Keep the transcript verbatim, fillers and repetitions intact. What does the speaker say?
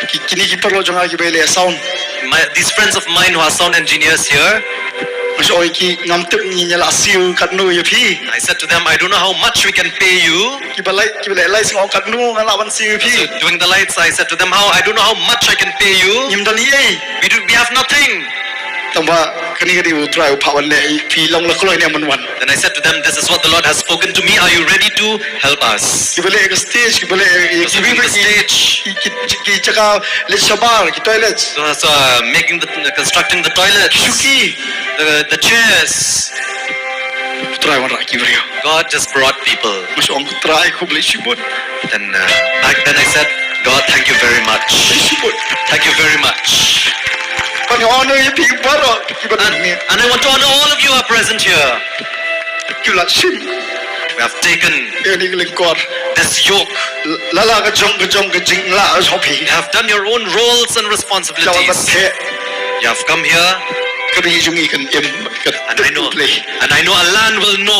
Ki, kine ki paralok jong nga kiba leh sound. My, these friends of mine who are sound engineers here, Nga ong ïa ki, ngam tip ngi ïa la siew katno ïa phi. I said to them, "I don't know how much we can pay you." Kiba leh, kiba leh lights nga ong katno nga lah ban siew ïa phi. Doing the lights, I said to them, "How, I don't know how much I can pay you. Ngim don ei ei. We do, we have nothing." Tangba kane ka dei U Trai u phah ban leh, phi long la kloi ne man wan. Then I said to them, "This is what the Lord has spoken to me. Are you ready to help us?" Kiba leh ka stage, kiba leh, Those who are doing the stage, ki, ki, ki jaka leit shabar, ki toilets. those who are making the, constructing the toilets, Shuki. the, the chairs. U Trai wanrah ki briew. God just brought people. Nga ong, U Trai, khublei shibun. Then uh, back then I said, "God, thank you very much. Shibun. Thank you very much." Ban honor ïa phi baroh kiba don And, hangne. And I want to honor all of you who are present here. Ki la shim We have taken ïa kane ka lyngkor. This yoke. La la ka jong ka jong ka jinglah jong phi. You have done your own roles and Ki la wan ban responsibilities. theh. You have come here, Ka ri jong ngi kan im, kan and I know, play. And I know a land will know